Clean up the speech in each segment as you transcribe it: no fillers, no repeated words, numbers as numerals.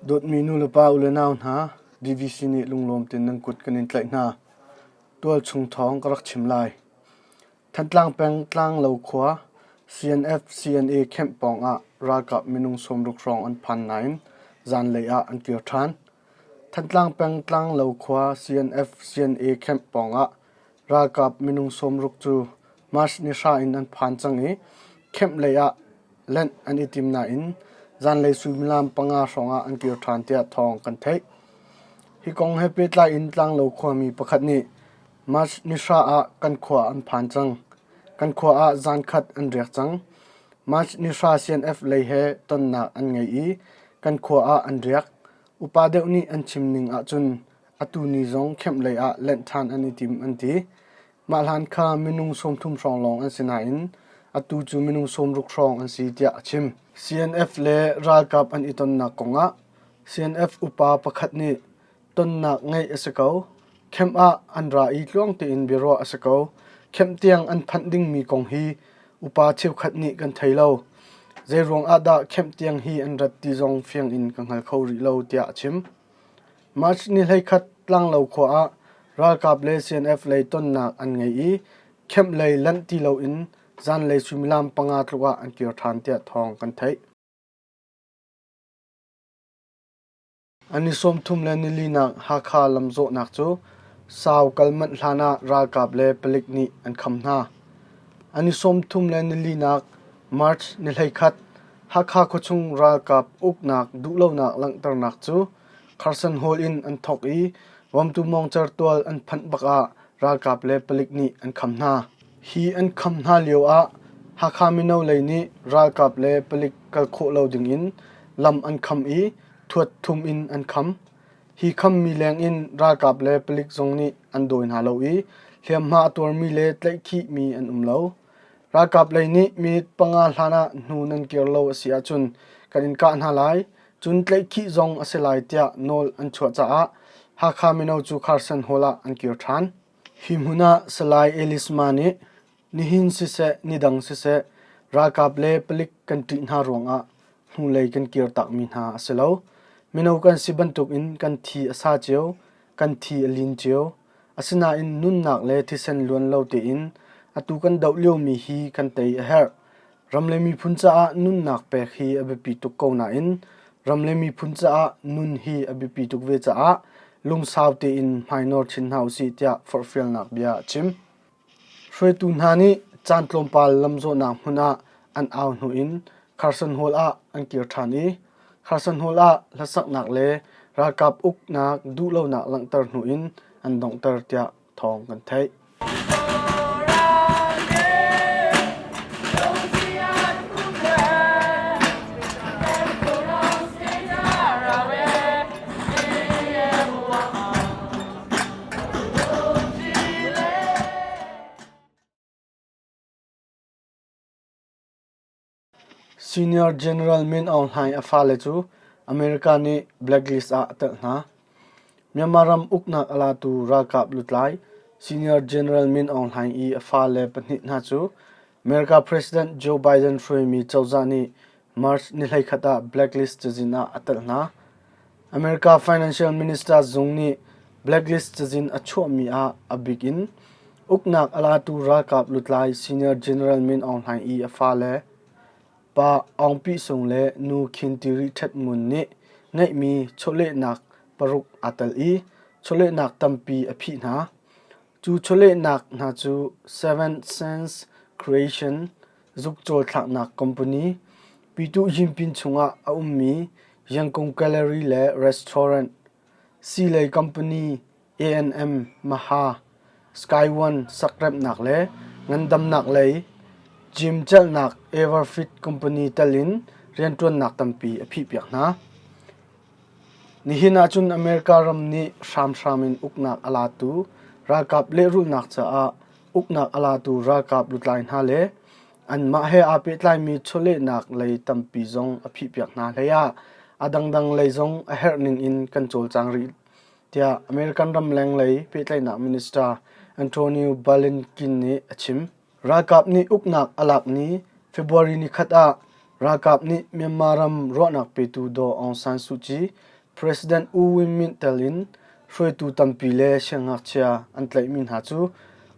Dawtmi nulepa ulenau hna, DVC nih lunglawm tein nan kut kan in tlaih hna. Tualchung thawng ka rak chim lai. Thantlang peng Tlanglo khua CNF-CNA camp pawng ah ralkap minung 60 hrawng an phan nain zanlei ah an kir ṭhan. Thantlang peng Tlanglo khua CNF-CNA camp pawng ah ralkap minung 60 cu March ni hra in an phan cang i camp lei ah Lanh an i tim nain zanlei suimilam panga hrawngah an kir ṭhan tiah thawng kan theih. Hi kong he pehtlai in Tlanglo khuami pakhat nih March nihra ah kan khua an phan cang. Kan khua ah zankhat an riak cang. March nihra CNF lei he tonnak an ngei i kan khua ah an riak. Upa deuh nih an chim ning ahcun atu ni zong camp lei ah lenh ṭhan an i tim an ti. Mah hlan kha minung 30 hrawng lawng an si nain atu cu minung 60 hrawng an si tiah a chim. CNF le ralkap an i tonnak kongah CNF upa pakhat nih tonnak ngeih a si ko. Camp ah an ra i tluang tein biaruah a si ko. Camp tiang an phanh dingmi kong hi upa cheukhat nih kan thei lo. Zeiruang ah dah camp tiang hi an rat ti zong fiang in ka hngal kho rih lo tiah a chim. March ni 11 Tlanglo khua ah ralkap le CNF lei tonnak an ngei i camp lei lanh ti loin zanlei suimilam panga tluk ah an kir ṭhan tiah thawng kan theih. An i 30 le nilinak Hakha lamzawhnak cu sau kal manh hlan ah ralkap le palik nih an kham hna. An i 30 le nilinak March ni 11 Hakha khuachung ralkap uknak duhlonak langhternak cu Carson Hall in an thawk i Vomtu mawngcer tual an phanh bak ah ralkap le palik nih an kham hna. Hi an kham hna lio ah Hakha mino lei nih ralkap le palik kal khawh lo dingin lam an kham i thuat thum in an kham. Hi khammi leng in ralkap le palik zong nih an dawi hna lo i hliamhma a tuarmi le tlaihkhihmi an um lo. Ralkap lei nih minute panga hlan ah hnu nan kir lo a si ahcun kan in kah hna lai, cun tlaihkhih zong a si lai tiah nawl an chuah caah Hakha mino cu Carson Hall ah an kir ṭhan. Hi hmun ah Salai Elisma nih nihin siseh nidang siseh ralkap le palik kan ṭih hna ruangah hnulei kan kir takmi hna a si lo. Mino kan si bantukin kan thi a sa cio, kan thi a lin cio. Asinain nunnak le thisen luan lo tein atu kan doh liomi hi kan tei a herh. Ram le miphun caah nunnak pek hi a biapi tuk ko nain ram le miphun caah nun hi a biapi tuk ve caah lungsau tein hmainawr chin hna usih tiah forhfialnak bia a chim. Hruaitu hna nih caan tlawmpal lamzawhnak hmun ah an au hnu in Carson Hall ah an kir ṭhan i Carson Hall ah hlasaknak le ralkap uknak duhlonak langhter hnu in an donghter tiah thawng kan theih. Senior General Min Aung Hlaing a fale cu America nih blacklist ah a telh hna. Myanmar ram uknak a latu ralkap lutlai Senior General Min Aung Hlaing i a fale pahnih hna cu America President Joe Biden hruaimi cozah nih March ni 11 ah blacklist cazin ah a telh hna. America Financial Minister zung nih blacklist cazin a chuahmi ah a bik in uknak a latu ralkap lutlai Senior General Min Aung Hlaing i a fale pa Aung Pyi Sung le nu Khin Tiri Htet Ngun nih ngeihmi chawlehnak paruk aa tel i chawlehnak tampi a phih hna. Cu chawlehnak hna cu Seventh Sense Creation zukcawl thlaknak company, Pyituh Yinpin chungah a ummi Yangon Gallery le Restaurant, siilei company A&M Maha, Sky One sakremhnak le ngandamnak lei gym celhnak Everfit company tel in rianṭuannak tampi a phihpiak hna. Nihin ahcun America ram nih hramhram in uknak a latu ralkap lehrulhnak caah uknak a latu ralkap lutlai hna le anmah he aa pehtlaimi chawlehnak lei tampi zong a phihpiak hna hleiah a dangdang lei zong a herh ning in kan cawlcang rih tiah American ramleng lei pehtlaihnak minister Antony Blinken nih a chim. Ralkap nih uknak a lak ni February nikhat ah ralkap nih Myanmar ram ruahnak petu Daw Aung San Suu Kyi. President U Win Myint tel in hruaitu tampi le siangngakchia an tlaihmi hna cu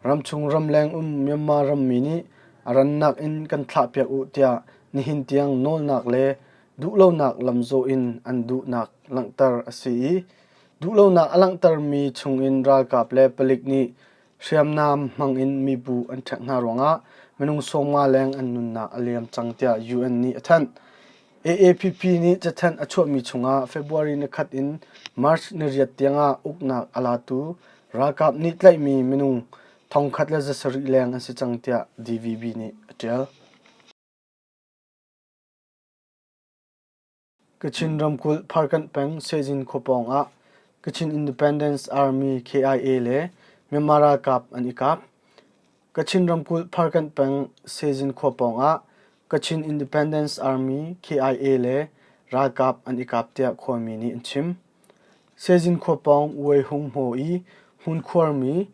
ramchung ramleng um Myanmar rammi nih a rannak in kan thlahpiak u tiah nihin tiang nawlnak le duhlonak lamzawh in an duhnak langhter a si i duhlonak a langhtermi chungin ralkap le palik nih hriamnam hmangin mibu an ṭhek hna ruangah minung 50 leng an nunnak a liam cang tiah UN nih a thanh. AAPP nih cathanh a chuahmi chungah February nikhat in March niriat tiangah uknak a latu ralkap nih tlaihmi minung 1,700 leng an si cang tiah DVB nih a ṭial. Kachin ramkulh Pharkanh peng Sejin khua pawng ah Kachin Independence Army KIA le Myanmar ralkap an i kap. Kachin ramkulh Pharkanh peng Sejin khua pawng ah Kachin Independence Army KIA le ralkap an i kap tiah khuami nih an chim. Sejin khua pawng Uai-hung hmaw i hmunkhuarmi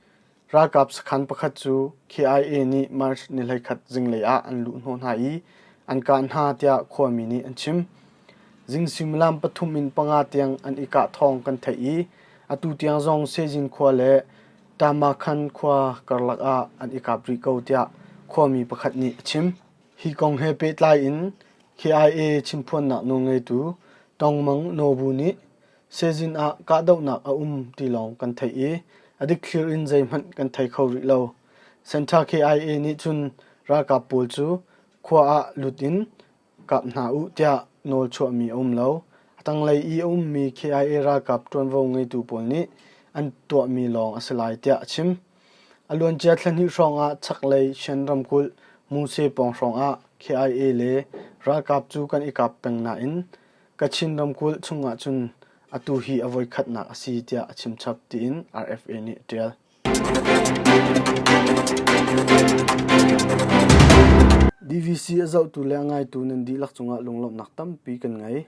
Ralkap sakhan pakhat cu KIA nih March ni 11 zinglei ah an luhhnawh hna i an kah hna tiah khuami nih an chim. Zing suimilam pathum in panga tiang an i kah thawng kan theih i atu tiang zong Sejin khua le Tamakhan khua karlak ah an i kap rih ko tiah khuami pakhat nih a chim. Hi kong he pehtlai in KIA chimphuannak nawlngeitu Tongmang Nobu nih Sezin ah kahdohnak a um ti lawng kan theih i a dikthlir in zeihmanh kan thei kho rih lo. Center KIA nih cun ralkap pawl cu khua ah lut in kap hna u tiah nawl chuahmi a um lo. A tanglei i a ummi KIA ralkap ṭuanvo ngeitu pawl nih an tuahmi lawng a si lai tiah a chim. A luancia thla hnih hrawng ah chaklei Shan ramkulh Muse pawng hrawng ah KIA le ralkap cu kan i kap peng nain Kachin ramkulh chungah cun atu hi a voikhatnak a si tiah a chimchap tiin RFA nih a ṭial. DVC a zohtu le a ngaitu nan dihlak cungah lunglawmhnak tampi kan ngei.